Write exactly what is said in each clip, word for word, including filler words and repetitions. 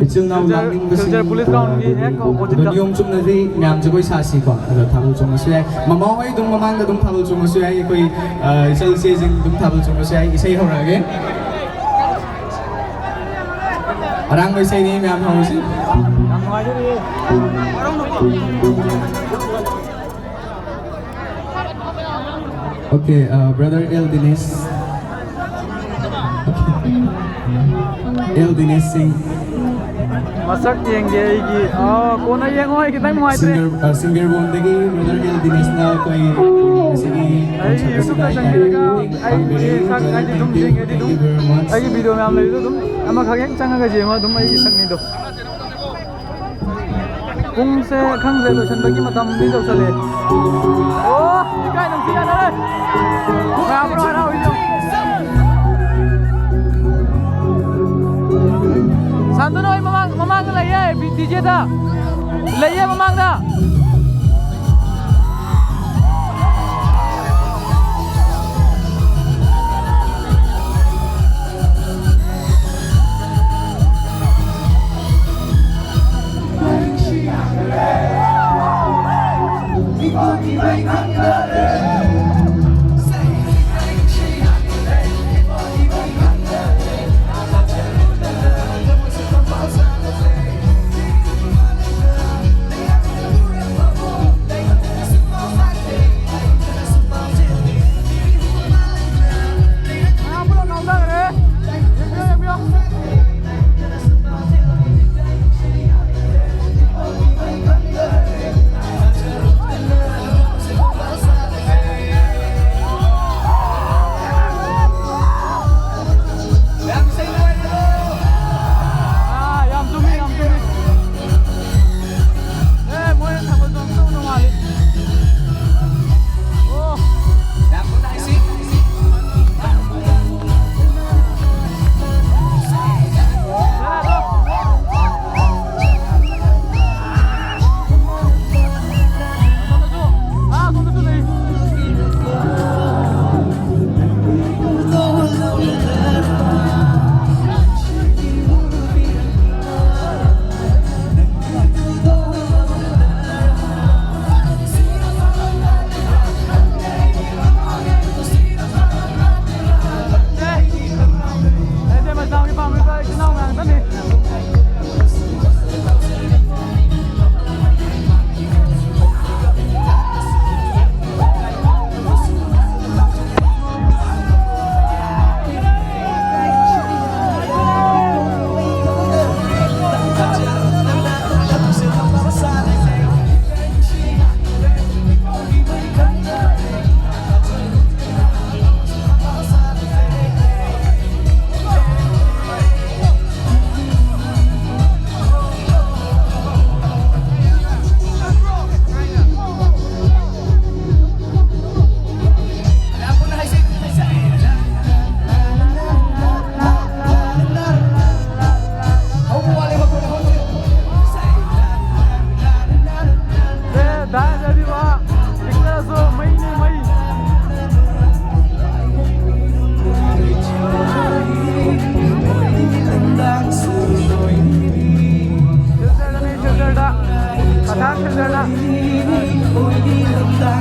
ꯏꯆꯤꯜ ꯏꯅꯥꯎ ꯁꯤꯜꯆꯔ, ꯂꯥꯡꯅꯤꯡꯕꯁꯤꯡ ꯁꯤꯜꯆꯔ ꯄꯨꯂꯤꯁ ꯒ꯭ꯔꯥꯎꯟꯒꯤ ꯍꯦꯛ ꯑꯗꯣ ꯑꯣꯄꯣꯖꯤꯠꯇ꯫ ꯅꯤꯌꯣꯝ ꯆꯨꯝꯅꯗꯤ ꯃꯌꯥꯝ ꯖꯒꯣꯏ ꯁꯥꯁꯤꯀꯣ꯫ ꯑꯗꯣ ꯊꯥꯕꯜ ꯆꯣꯡꯕꯁꯨ ꯌꯥꯏ꯫ ꯃꯃꯥ ꯍꯣꯏ ꯑꯗꯨꯝ ꯃꯃꯥꯡꯗ ꯑꯗꯨꯝ ꯊꯥꯕꯜ ꯆꯣꯡꯕꯁꯨ ꯌꯥꯏ꯫ ꯑꯩꯈꯣꯏ, ꯑ, ꯏꯆꯜ ꯏꯆꯦꯁꯤꯡ ꯑꯗꯨꯝ ꯊꯥꯕꯜ ꯆꯣꯡꯕꯁꯨ ꯌꯥꯏ꯫ ꯏꯁꯩ ꯍꯧꯔꯛꯑꯒꯦ꯫ ꯑꯔꯥꯡꯕ ꯏꯁꯩꯅꯤ, ꯃꯌꯥꯝ ꯍꯧꯔꯁꯤ꯫ ꯌꯥꯝ ꯅꯨꯡꯉꯥꯏꯖꯔꯤꯌꯦ꯫ Okay, uh, brother L Dinesh. Okay. L Dinesh Singh. ꯃꯁꯛ ꯌꯦꯡꯒꯦ ꯑꯩꯒꯤ꯫ ꯑꯥ, ꯀꯣꯟꯅ ꯌꯦꯡꯉꯣ, ꯑꯩ ꯈꯤꯇꯪ ꯅꯨꯡꯉꯥꯏꯇ꯭ꯔꯦ꯫ Singer, uh, Singer Bond ꯗꯒꯤ brother L Dinesh ꯅ ꯑꯩꯈꯣꯏ ꯉꯁꯤꯒꯤ ꯑꯩ concert YouTube ꯇ ꯑꯁꯤꯗ ꯆꯪꯕꯤꯔꯒ ꯏꯟꯇꯔꯚ꯭ꯌꯨ ꯑꯩ ꯄꯥꯡꯕꯤꯔꯦ꯫ ꯁꯛ brother, ꯍꯥꯏꯗꯤ ꯑꯗꯨꯝ thank you, ꯌꯦꯡꯒꯦꯗꯤ ꯑꯗꯨꯝ thank you very much꯫ ꯑꯩꯒꯤ video ꯃꯌꯥꯝ ꯂꯩꯕꯗꯣ ꯑꯗꯨꯝ ꯑꯃꯈꯛ ꯍꯦꯛ ꯆꯪꯉꯒ ꯌꯦꯡꯉꯣ, ꯑꯗꯨꯝ ꯑꯩꯒꯤ ꯁꯛꯅꯤꯗꯣ꯫ ꯄꯨꯡꯁꯦ ꯈꯪꯗ꯭ꯔꯦ, ꯂꯣꯏꯁꯟꯕꯒꯤ ꯃꯇꯝꯗꯤ ꯌꯧꯁꯜꯂꯛꯑꯦ꯫ ꯑꯣ, ꯏꯀꯥꯏ ꯅꯨꯡꯁꯤ ꯌꯥꯅꯔꯦ꯫ ꯃꯌꯥꯝ ꯍꯔꯥꯎ ꯍꯔꯥꯎ ꯏꯅꯣ꯫ ꯁꯥꯟꯇꯅꯨ ꯍꯣꯏ ꯃꯃꯥꯡ, ꯃꯃꯥꯡꯗ ꯂꯩꯌꯦ, ꯕꯤ-, ꯗꯤ ꯖꯦꯗ꯫ ꯂꯩꯌꯦ ꯃꯃꯥꯡꯗ꯫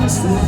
ꯏꯁꯩꯁꯦ